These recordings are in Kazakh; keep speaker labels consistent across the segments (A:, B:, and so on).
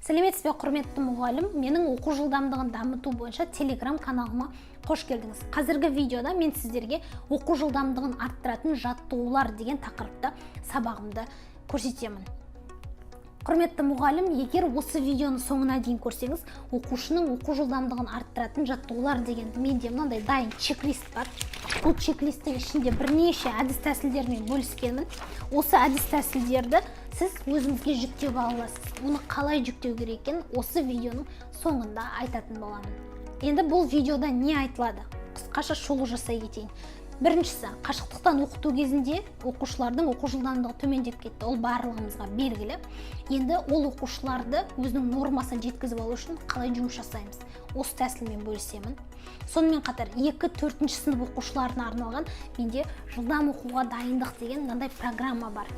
A: Сәлеметсіз бе, құрметті мұғалім! Менің оқу жылдамдығын дамыту бойынша телеграм каналыма қош келдіңіз. Қазіргі видеода мен сіздерге оқу жылдамдығын арттыратын жаттығулар деген тақырыпта сабағымды көрсетемін. Құрметті мұғалім, егер осы видеоны соңына дейін көрсеңіз, оқушының оқу жылдамдығын арттыратын жаттығулар деген менде мынандай дайын чек-лист бар. Бұл чек-листтің ішінде бірнеше әдіс тәсілдермен бөліскенмін. Осы әдіс тәсілдерді сіз өзіңізге жүктеп ала аласыз. Оны қалай жүктеу керек екенін осы видеоның соңында айтатын боламын. Енді бұл видеода не айтылады, қысқаша шолу жасай кетейін. Біріншісі: қашықтықтан оқыту кезінде оқушылардың оқу жылдамдығы төмендеп кетті. Ол барлығымызға белгілі. Енді ол оқушыларды өзінің нормасына жеткізіп алу үшін қалай жұмыс жасаймыз, осы тәсілмен бөлісемін. Сонымен қатар 2-, 4 сынып оқушыларына арналған менде жылдам оқуға дайындық деген мынандай программа бар.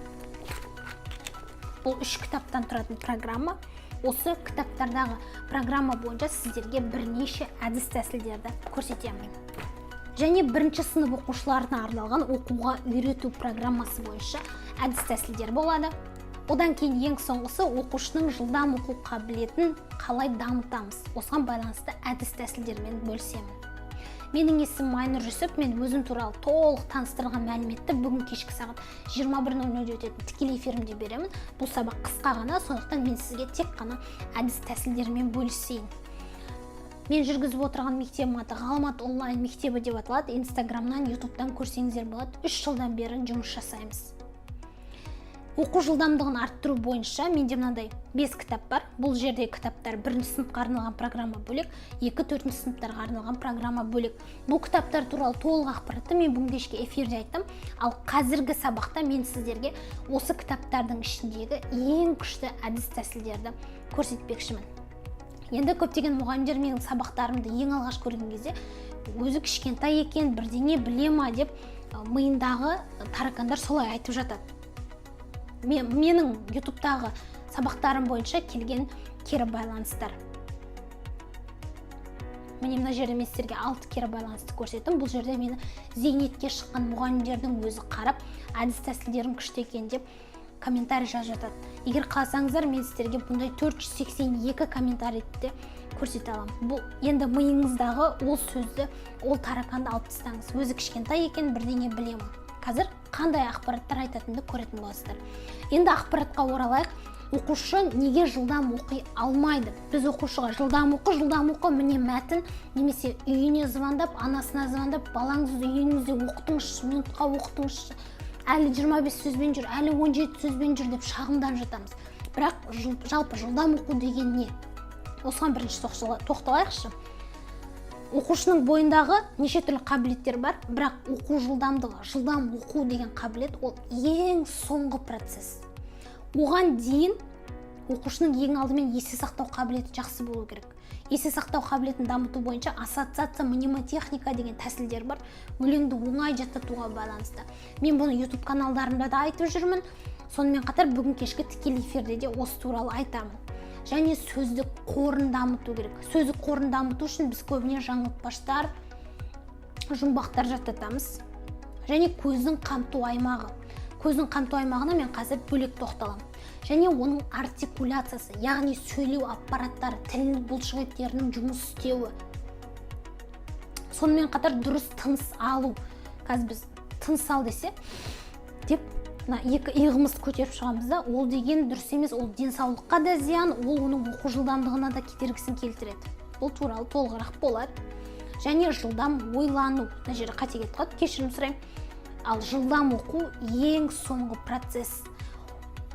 A: Бұл үш кітаптан тұратын программа. Осы кітаптардағы программа бойынша сіздерге бірнеше әдіс тәсілдерді көрсетемін. Және бірінші сынып оқушыларына арналған оқуға үйрету программасы бойынша әдіс тәсілдер болады. Одан кейін ең соңғысы: оқушының жылдам оқу қабілетін қалай дамытамыз, осыған байланысты әдіс тәсілдермен бөлісемін. Менің есімім Айнұр Жүсіп. Мен өзім туралы толық таныстырған мәліметті бүгін кешкі сағат 21:00-де өтетін тікелей эфирімде беремін. Бұл сабақ қысқа ғана, сондықтан мен сізге тек қана әдіс тәсілдермен бөлісейін. Мен жүргізіп отырған мектебім аты «Ғаламат онлайн мектебі» деп аталады. Инстаграмнан, Ютубтан көрсеңіздер болады. 3 жылдан бері жұмыс жасаймыз. Оқу жылдамдығын арттыру бойынша менде мынандай бес кітап бар. Бұл жерде кітаптар: бірінші сыныпқа арналған программа бөлек, 2-, 4 сыныптарға арналған программа бөлек. Бұл кітаптар туралы толық ақпаратты мен бүгін кешке эфирде айттым. Ал қазіргі сабақта мен сіздерге осы кітаптардың ішіндегі ең күшті әдіс тәсілдерді көрсетпекшімін. Енді көптеген мұғалімдер менің сабақтарымды ең алғаш көрген кезде өзі кішкентай екен, бірдеңе біле ма деп, миындағы таракандар солай айтып жатады. Менің Ютубтағы сабақтарым бойынша келген кері байланыстар. Міне, мына жерде мен сіздерге алты кері байланысты көрсеттім. Бұл жерде мені зейнетке шыққан мұғалімдердің өзі қарап, әдіс тәсілдерім күшті екен деп комментарий жазып жатады. Егер қаласаңыздар, мен сіздерге бұндай 482 комментарийді де көрсете аламын. Бұл енді миыңыздағы ол сөзді, ол тараканды алып тастаңыз: өзі кішкентай екен, бірдеңе біле ма. Қазір қандай ақпараттар айтатынымды көретін боласыздар. Енді ақпаратқа оралайық. Оқушы неге жылдам оқи алмайды? Біз оқушыға жылдам оқы, жылдам оқы, міне мәтін, немесе үйіне звондап, анасына звондап, балаңызды үйіңізде оқытыңызшы, минутқа оқытыңызшы, әлі 25 сөзбен жүр, әлі 17 сөзбен жүр деп шағымданып жатамыз. Бірақ жалпы жылдам оқу деген не? Осыған бірінші тоқталайықшы. Оқушының бойындағы неше түрлі қабілеттер бар, бірақ оқу жылдамдығы, жылдам оқу деген қабілет — ол ең соңғы процесс. Оған дейін оқушының ең алдымен есте сақтау қабілеті жақсы болу керек. Есте сақтау қабілетін дамыту бойынша ассоциация, мнемотехника деген тәсілдер бар, өлеңді оңай жаттатуға байланысты. Мен бұны YouTube каналдарымда да айтып жүрмін. Сонымен қатар бүгін кешкі тікелей эфирде де осы туралы айтамын. Және сөздік қорын дамыту керек. Сөздік қорын дамыту үшін біз көбіне жаңылтпаштар, жұмбақтар жаттатамыз. Және көздің қамту аймағы. Көздің қамту аймағына мен қазір бөлек тоқталамын. Және оның артикуляциясы, яғни сөйлеу аппараттары, тіл бұлшықеттерінің жұмыс істеуі. Сонымен қатар дұрыс тыныс алу. Қазір біз тыныс ал десе деп, мына екі иығымызды көтеріп шығамыз да, ол деген дұрыс емес. Ол денсаулыққа да зиян, ол оның оқу жылдамдығына да кедергісін келтіреді. Бұл туралы толығырақ болады. Және жылдам ойлану. Мына жерде қате кетіп қалды, кешірім сұраймын. Ал жылдам оқу — ең соңғы процесс.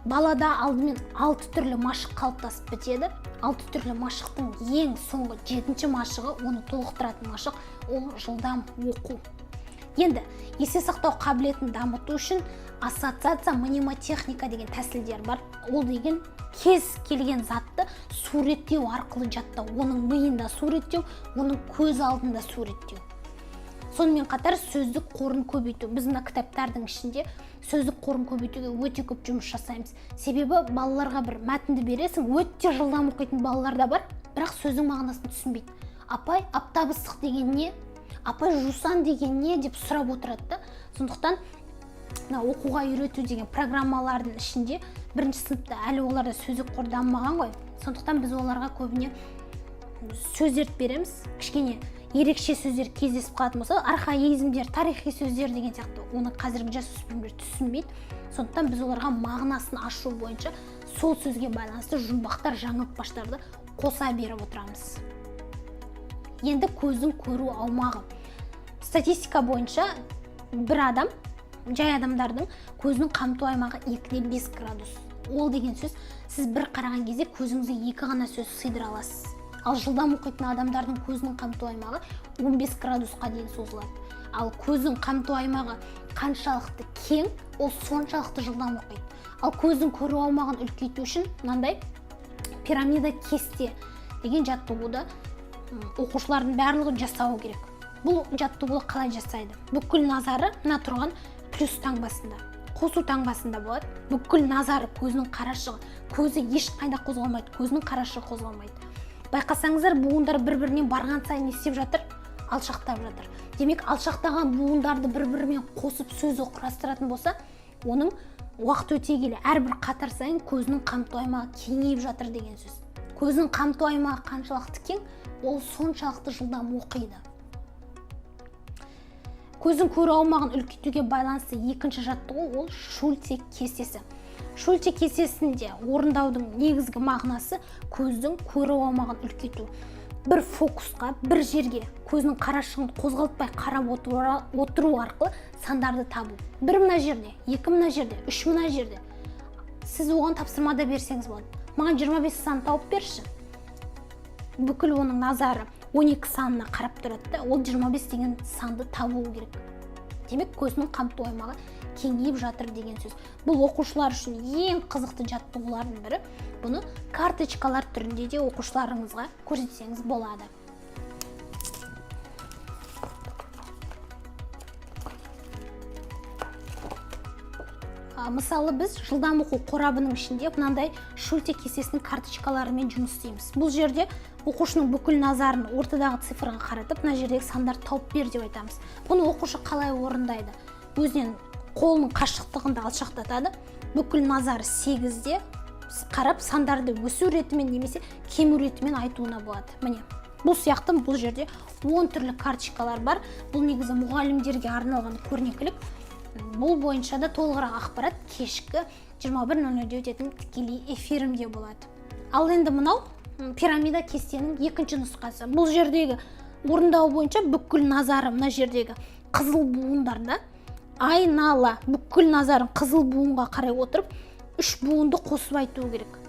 A: Балада алдымен алты түрлі машық қалыптасып бітеді. Алты түрлі машықтың ең соңғы, жетінші машығы, оны толықтыратын машық — ол жылдам оқу. Енді есте сақтау қабілетін дамыту үшін ассоциация, мнемотехника деген тәсілдер бар. Ол деген кез келген затты суреттеу арқылы жаттау, оның миында суреттеу, оның көз алдында суреттеу. Сонымен қатар сөздік қорын көбейту. Біз мына кітаптардың ішінде сөздік қорын көбейтуге өте көп жұмыс жасаймыз. Себебі балаларға бір мәтінді бересің, өте жылдам оқитын балалар да бар, бірақ сөздің мағынасын түсінбейді. Апай, аптап ыстық деген не? Апай, жусан деген не? Деп сұрап отырады да. Сондықтан мына оқуға үйрету деген программалардың ішінде бірінші сыныпта әлі оларда сөздік қор дамымаған ғой. Сондықтан біз оларға көбіне сөздерді береміз. Кішкене ерекше сөздер кездесіп қалатын болса, архаизмдер, тарихи сөздер деген сияқты, оны қазіргі жасөспірімдер түсінбейді. Сондықтан біз оларға мағынасын ашу бойынша сол сөзге байланысты жұмбақтар, жаңылтпаштарды қоса беріп отырамыз. Енді көздің көру аумағы. Статистика бойынша бір адам, жай адамдардың көзінің қамту аймағы 2,5 градус. Ол деген сөз, сіз бір қараған кезде көзіңізге екі ғана сөз сыйдыра аласыз. Ал жылдам оқитын адамдардың көзінің қамту аймағы 15 градусқа дейін созылады. Ал көздің қамту аймағы қаншалықты кең, ол соншалықты жылдам оқиды. Ал көздің көру аумағын үлкейту үшін мынандай пирамида кесте деген жаттығуды оқушылардың барлығы жасауы керек. Бұл жаттығуды қалай жасайды? Бүкіл назары мына тұрған плюс таңбасында, қосу таңбасында болады. Бүкіл назары көзінің қарашығы, көзі ешқайда қозғалмайды, көзінің қарашығы қозғалмайды. Байқасаңыздар, буындар бір-бірінен барған сайын не істеп жатыр? Алшақтап жатыр. Демек, алшақтаған буындарды бір-бірімен қосып сөз құрастыратын болса, оның уақыт өте келе әрбір қатар сайын көзінің қамту аймағы кеңейіп жатыр деген сөз. Көзінің қамту аймағы қаншалықты кең, ол соншалықты жылдам оқиды. Көздің көру аумағын үлкейтуге байланысты екінші жаттығу ол Шульце кестесі. Шульце кестесінде орындаудың негізгі мағынасы көздің көру аумағын үлкейту. Бір фокусқа, бір жерге көзінің қарашығын қозғалтпай қарап отыру арқылы сандарды табу. Бір мына жерде, екі мына жерде, үш мына жерде. Сіз оған тапсырма да берсеңіз болады. Маған 25 сан тауып берші. Бүкіл оның назары 12 санына қарап тұрады да, ол 25 деген санды табуы керек. Демек, көзінің қамту аймағы кеңейіп жатыр деген сөз. Бұл оқушылар үшін ең қызықты жаттығулардың бірі. Бұны карточкалар түрінде де оқушыларыңызға көрсетсеңіз болады. Мысалы, біз жылдам оқу қорабының ішінде мынандай Шульте кестесінің карточкаларымен жұмыс істейміз. Бұл жерде оқушының бүкіл назарын ортадағы цифрға қаратып, мына жердегі сандарды тауып бер деп айтамыз. Бұны оқушы қалай орындайды? Өзінен қолының қашықтығында алшақтатады. Бүкіл назары 8-де қарап, сандарды өсу ретімен немесе кему ретімен айтуына болады. Міне, бұл сияқты бұл жерде 10 түрлі карточкалар бар. Бұл негізі мұғалімдерге арналған көрнекілік. Бұл бойынша да толығырақ ақпарат кешкі 21:00-де өтетін тікелей эфирімде болады. Ал енді мынау пирамида кестенің екінші нұсқасы. Бұл жердегі орындау бойынша бүкіл назары мына жердегі қызыл буындарда айнала, бүкіл назарын қызыл буынға қарай отырып, үш буынды қосып айту керек.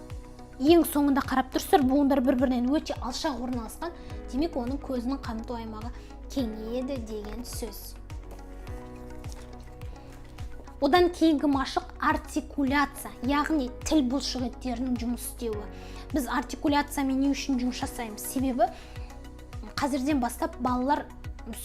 A: Ең соңында қарап тұрсыздар, буындар бір-бірінен өте алшақ орналасқан. Демек, оның көзінің қамту аймағы кеңейеді деген сөз. Одан кейінгі машық артикуляция, яғни тіл бұлшық еттерінің жұмыс істеуі. Біз артикуляциямен не үшін жұмыс жасаймыз? Себебі қазірден бастап балалар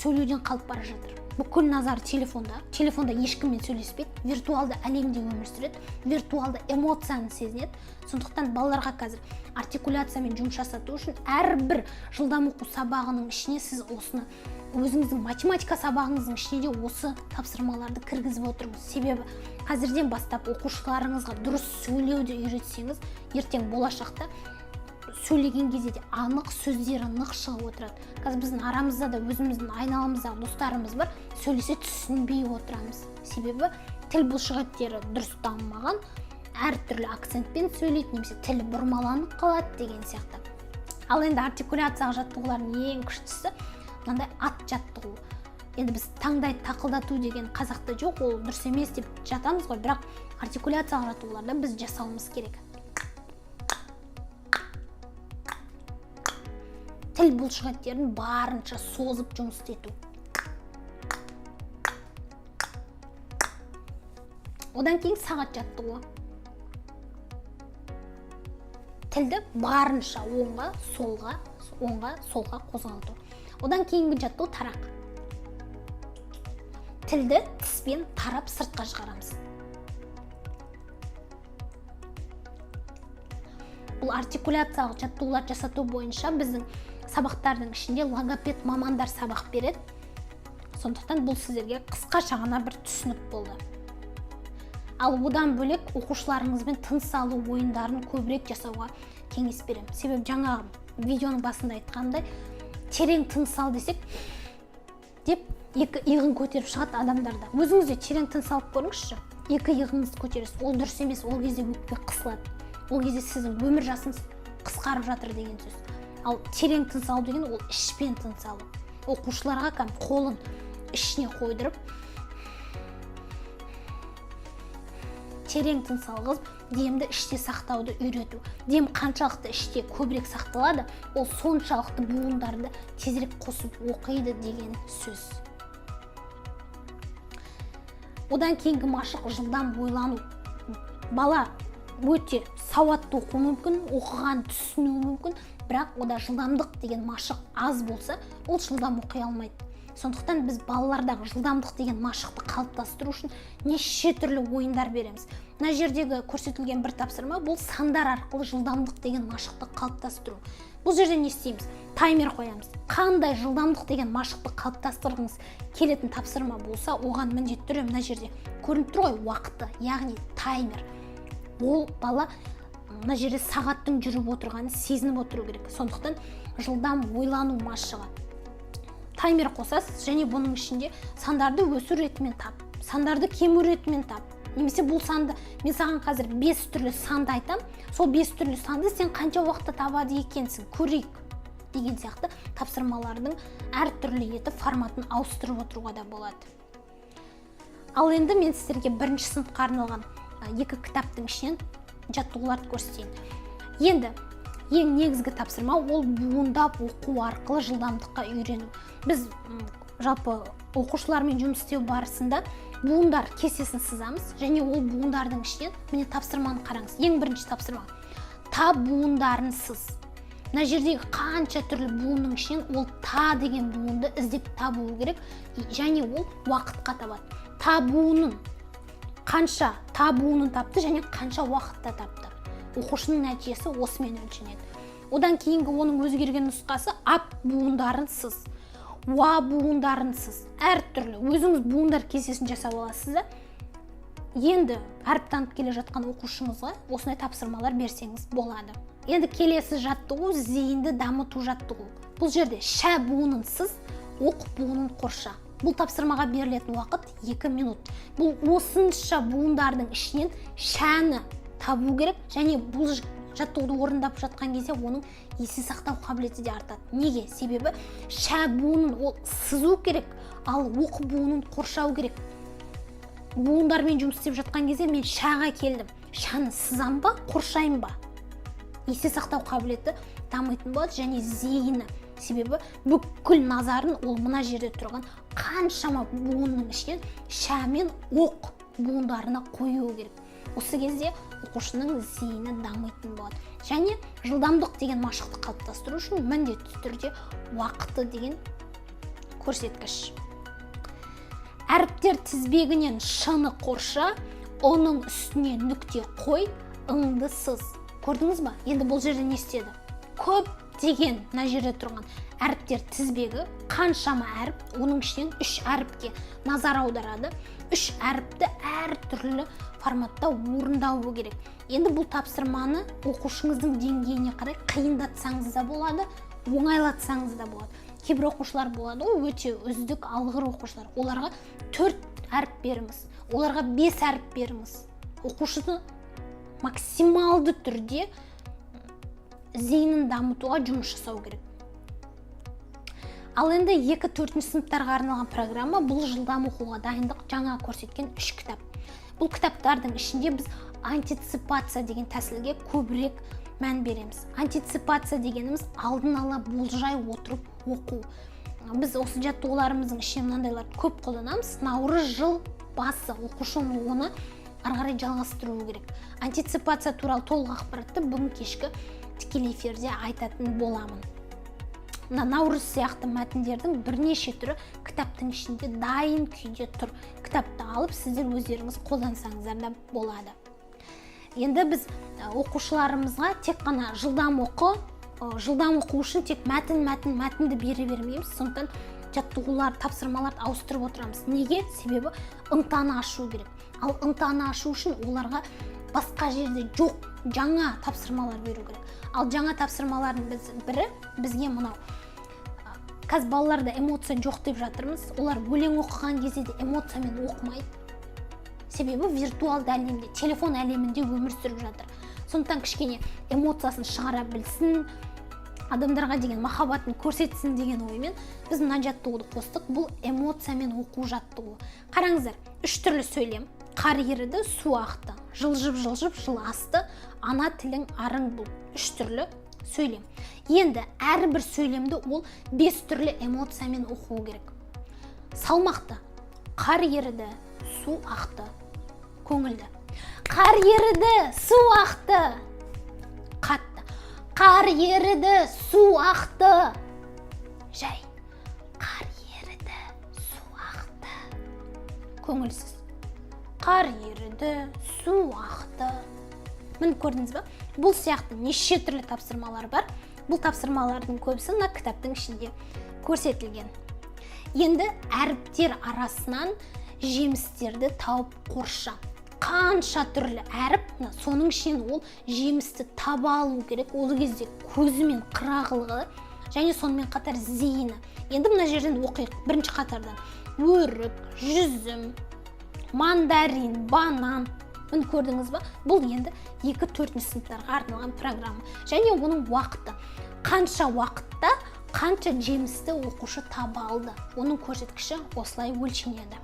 A: сөйлеуден қалып бара жатыр. Бүкіл назары телефонда, телефонда ешкіммен сөйлеспейді, виртуалды әлемде өмір сүреді, виртуалды эмоцияны сезінеді. Сондықтан балаларға қазір артикуляциямен жұмыс жасату үшін әрбір жылдам оқу сабағының ішіне сіз осыны өзіңіздің математика сабағыңыздың ішіне де осы тапсырмаларды кіргізіп отырыңыз. Себебі қазірден бастап оқушыларыңызға дұрыс сөйлеуді үйретсеңіз, ертең болашақта сөйлеген кезде де анық сөздері нық шығып отырады. Қазір біздің арамызда да өзіміздің айналамыздағы достарымыз бар, сөйлесе түсінбей отырамыз. Себебі тіл бұлшық еттері дұрыс дамымаған, әртүрлі акцентпен сөйлейді немесе тілі бұрмаланып қалады деген сияқты. Ал енді артикуляцияға жаттығулардың ең күштісі мынандай ат жаттығу. Енді біз таңдай тақылдату деген қазақта жоқ, ол дұрыс емес деп жатамыз ғой, бірақ артикуляциялық жаттығуларда біз жасауымыз керек. Тіл бұлшық еттерін барынша созып жұмыс істету. Одан кейін сағат жаттығуы. Тілді барынша оңға, солға, оңға, солға қозғалту. Одан кейінгі жаттығу тарақ. Тілді тіспен тарап сыртқа шығарамыз. Бұл артикуляциялық жаттығулар жасату бойынша біздің сабақтардың ішінде логопед мамандар сабақ береді. Сондықтан бұл сіздерге қысқаша ғана бір түсінік болды. Ал одан бөлек оқушыларыңызбен тыныс алу ойындарын көбірек жасауға кеңес беремін. Себебі жаңағы видеоның басында айтқанымдай, терең тыныс ал десек деп екі иығын көтеріп шығады адамдарда. Өзіңіз де терең тыныс алып көріңізші, екі иығыңызды көтересіз. Ол дұрыс емес, ол кезде өкпе қысылады, ол кезде сіздің өмір жасыңыз қысқарып жатыр деген сөз. Ал терең тыныс алу деген ол ішпен тыныс алу. Оқушыларға кәдімгі қолын ішіне қойдырып терең тыныс алғызып, демді іште сақтауды үйрету. Дем қаншалықты іште көбірек сақталады, ол соншалықты буындарды тезірек қосып оқиды деген сөз. Одан кейінгі машық жылдам ойлану. Бала өте сауатты оқуы мүмкін, оқыған түсінуі мүмкін, бірақ ода жылдамдық деген машық аз болса, ол жылдам оқи алмайды. Сондықтан біз балалардағы жылдамдық деген машықты қалыптастыру үшін неше түрлі ойындар береміз. Мына жердегі көрсетілген бір тапсырма бұл сандар арқылы жылдамдық деген машықты қалыптастыру. Бұл жерде не істейміз? Таймер қоямыз. Қандай жылдамдық деген машықты қалыптастырғыңыз келетін тапсырма болса, оған міндетті түрде мына жерде көрініп тұр ғой уақыты, яғни таймер. Ол бала мына жерде сағаттың жүріп отырғанын сезініп отыру керек. Сондықтан жылдам ойлану машығы. Таймер қосасыз және бұның ішінде сандарды өсу ретімен тап, сандарды кему ретімен тап. Немесе бұл санды мен саған қазір 5 түрлі санды айтам, сол 5 түрлі санды сен қанша уақытта табады екенсің, көрейік деген сияқты тапсырмалардың әртүрлі етіп форматын ауыстырып отыруға да болады. Ал енді мен сіздерге бірінші сыныпқа арналған екі кітаптың ішінен жаттығуларды көрсетейін. Енді ең негізгі тапсырма ол буындап оқу арқылы жылдамдыққа үйрену. Біз жалпы оқушылармен жұмыс істеу барысында буындар кестесін сызамыз және ол буындардың ішінен міне тапсырманы қараңыз. Ең бірінші тапсырма та буындарын сыз. Мына жердегі қанша түрлі буынның ішінен ол та деген буынды іздеп табуы керек және ол уақытқа табады. Та буынын қанша та буынын тапты және қанша уақытта тапты. Оқушының нәтижесі осымен өлшенеді. Одан кейінгі оның өзгерген нұсқасы ап буындарын сыз, уа буындарын сыз. Әртүрлі өзіңіз буындар кестесін жасап аласыз да, енді әріп танып келе жатқан оқушыңызға осындай тапсырмалар берсеңіз болады. Енді келесі жаттығу зейінді дамыту жаттығу. Бұл жерде шә буынын сыз, оқ буынын қорша. Бұл тапсырмаға берілетін уақыт 2 минут. Бұл осынша буындардың ішінен шәні табу керек және бұл жаттығуды орындап жатқан кезде оның есте сақтау қабілеті де артады. Неге? Себебі шә буынын ол сызу керек, ал оқ буынын қоршау керек. Буындармен жұмыс істеп жатқан кезде мен шәға келдім. Шәні сызам ба, қоршайым ба? Есте сақтау қабілеті дамитын болады және зейіні. Себебі бүкіл назарын ол мына жерде тұрған қаншама буынның ішінен шә мен оқ буындарына қою керек. Осы кезде оқушының зейіні дамитын болады. Және жылдамдық деген машықты қалыптастыру үшін міндетті түрде уақыты деген көрсеткіш. Әріптер тізбегінен шыны қорша, оның үстіне нүкте қой, ыңды сыз. Көрдіңіз ба? Енді бұл жерде не істеді? Көп деген мына жерде тұрған әріптер тізбегі, қаншама әріп, оның ішінен 3 әріпке назар аударады. 3 әріпті әртүрлі форматта орындауы керек. Енді бұл тапсырманы оқушыңыздың деңгейіне қарай қиындатсаңыз да болады, оңайлатсаңыз да болады. Кейбір оқушылар болады ғой, өте үздік, алғыр оқушылар. Оларға 4 әріп беріңіз, оларға 5 әріп беріңіз. Оқушыны максималды түрде зейінін дамытуға жұмыс жасау керек. Ал енді 2-4 сыныптарға арналған программа бұл жылдам оқуға дайындық жаңа көрсеткен 3 кітап. Бұл кітаптардың ішінде біз антиципация деген тәсілге көбірек мән береміз. Антиципация дегеніміз алдын ала болжай отырып оқу. Біз осы жаттығуларымыздың ішінде мынандайларды көп қолданамыз. Наурыз жыл басы, оқушы оны ары қарай жалғастыруы керек. Антиципация туралы толық ақпаратты бүгін кешкі тікелей эфирде айтатын боламын. Мына наурыз сияқты мәтіндердің бірнеше түрі кітаптың ішінде дайын күйде тұр. Кітапты алып сіздер өздеріңіз қолдансаңыздар да болады. Енді біз оқушыларымызға тек қана жылдам оқы, жылдам оқу үшін тек мәтін, мәтін, мәтінді бере бермейміз. Сондықтан жаттығулар, тапсырмаларды ауыстырып отырамыз. Неге? Себебі ынтаны ашу керек. Ал ынтаны ашу үшін оларға Басқа жерде жоқ жаңа тапсырмалар беру керек. Ал жаңа тапсырмалардың бірі бізге мынау. Қазір балаларда эмоция жоқ деп жатырмыз. Олар өлең оқыған кезде де эмоциямен оқымайды, себебі виртуалды әлемде, телефон әлемінде өмір сүріп жатыр. Сондықтан кішкене эмоциясын шығара білсін, адамдарға деген махаббатын көрсетсін деген оймен біз мына жаттығуды қостық. Бұл эмоциямен оқу жаттығуы. Қараңыздар, үш түрлі сөйлем: қар еріді, су ақты, жылжып, жылжып жыл асты, ана тілің арың. Бұл үш түрлі сөйлем. Енді әрбір сөйлемді ол бес түрлі эмоциямен оқу керек. Салмақты: қар еріді, су ақты. Көңілді: қар еріді, су ақты. Қатты: қар еріді, су ақты. Жай: қар еріді, су ақты. Көңілсіз: қар еріді, су ақты. Міне, көрдіңіз ба? Бұл сияқты неше түрлі тапсырмалар бар. Бұл тапсырмалардың көбісі мына кітаптың ішінде көрсетілген. Енді әріптер арасынан жемістерді тауып қорша. Қанша түрлі әріп, мына соның ішінен ол жемісті таба алу керек. Ол кезде көзі мен қырағылығы және сонымен қатар зейіні. Енді мына жерден оқиық, бірінші қатардан: өрік, жүзім, мандарин, банан. Міне, көрдіңіз ба? Бұл енді екі, төртінші сыныптарға арналған программа. Және оның уақыты, қанша уақытта қанша жемісті оқушы таба алды, оның көрсеткіші осылай өлшенеді.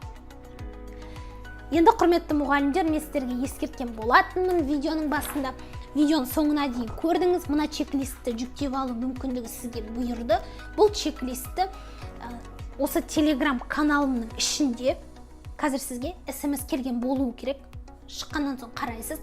A: Енді, құрметті мұғалімдер, мен сіздерге ескерткен болатынмын видеоның басында. Видеоның соңына дейін көрдіңіз, мына чек-листті жүктеп алу мүмкіндігі сізге бұйырды. Бұл чек-листті осы телеграм каналымның ішінде, қазір сізге СМС келген болуы керек, шыққаннан соң қарайсыз,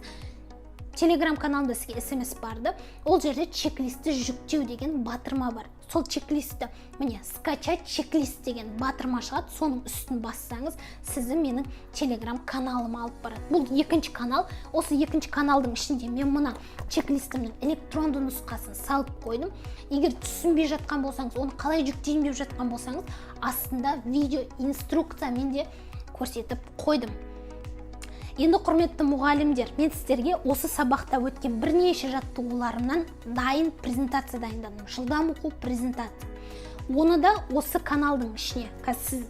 A: телеграм каналында сізге СМС барды. Ол жерде чек-листті жүктеу деген батырма бар. Сол чек-листті, міне, «Скачать чек-лист» деген батырма шығады. Соның үстін бассаңыз, сізді менің телеграм каналыма алып барады. Бұл екінші канал. Осы екінші каналдың ішінде мен мына чек-листімнің электронды нұсқасын салып қойдым. Егер түсінбей жатқан болсаңыз, оны қалай жүктеймін деп жатқан болсаңыз, астында видео инструкция мен де көрсетіп қойдым. Енді, құрметті мұғалімдер, мен сіздерге осы сабақта өткен бірнеше жаттығуларымнан дайын презентация дайындадым, жылдам оқу презентация. Оны да осы каналдың ішіне, қазір сіз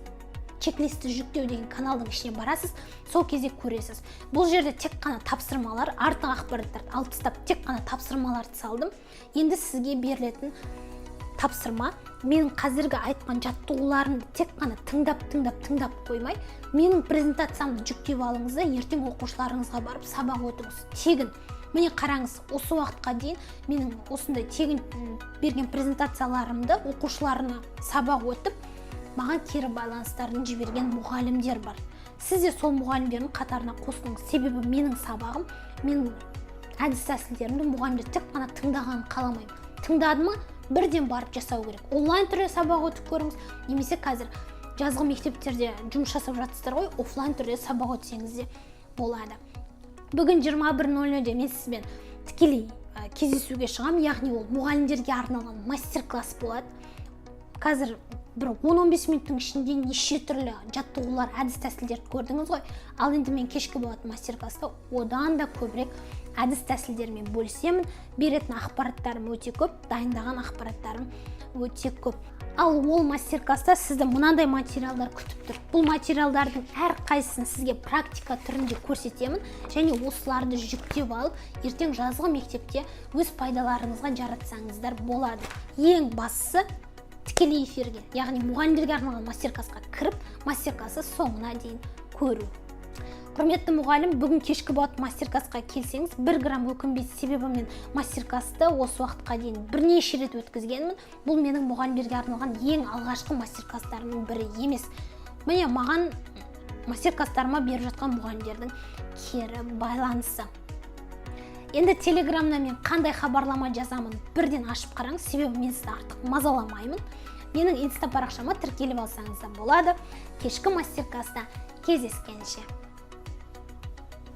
A: чек-листті жүктеу деген каналдың ішіне барасыз, сол кезде көресіз. Бұл жерде тек қана тапсырмалар, артық ақпараттарды алып тастап, тек қана тапсырмаларды салдым. Енді сізге берілетін тапсырма: менің қазіргі айтқан жаттығуларымды тек қана тыңдап, тыңдап, тыңдап қоймай, менің презентациямды жүктеп алыңыз да, ертең оқушыларыңызға барып сабақ өтіңіз тегін. Міне, қараңыз, осы уақытқа дейін менің осындай тегін берген презентацияларымды оқушыларына сабақ өтіп, маған кері байланыстарын жіберген мұғалімдер бар. Сіз де сол мұғалімдердің қатарына қосылыңыз, себебі менің сабағым, менің әдіс тәсілдерімді мұғалімдер тек қана тыңдағанын қаламаймын. Тыңдады ма, бірден барып жасау керек. Онлайн түрде сабақ өтіп көріңіз немесе қазір жазғы мектептерде жұмыс жасап жатсыздар ғой, офлайн түрде сабақ өтсеңіз де болады. Бүгін 21:00-де мен сізбен тікелей кездесуге шығамын, яғни ол мұғалімдерге арналған мастер класс болады. Қазір бір 10-15 минуттың ішінде неше түрлі жаттығулар, әдіс тәсілдерді көрдіңіз ғой. Ал енді мен кешкі болатын мастер класста одан да көбірек әдіс тәсілдермен бөлісемін. Беретін ақпараттарым өте көп, дайындаған ақпараттарым өте көп. Ал ол мастер класста сізді мынандай материалдар күтіп тұр. Бұл материалдардың әрқайсысын сізге практика түрінде көрсетемін және осыларды жүктеп алып, ертең жазғы мектепте өз пайдаларыңызға жаратсаңыздар болады. Ең бастысы, тікелей эфирге, яғни мұғалімдерге арналған мастер классқа кіріп, мастер классты соңына дейін көру. Құрметті мұғалім, бүгін кешкі болатын мастер классқа келсеңіз, бір грамм өкінбейсіз, себебі мен мастер классты осы уақытқа дейін бірнеше рет өткізгенмін. Бұл менің мұғалімдерге арналған ең алғашқы мастер класстарымның бірі емес. Міне, маған мастер класстарыма беріп жатқан мұғалімдердің кері байланысы. Енді телеграмнан мен қандай хабарлама жазамын, бірден ашып қараңыз, себебі мен сізді артық мазаламаймын. Менің инста парақшама тіркеліп алсаңыз да болады. Кешкі мастер класста кездескенше!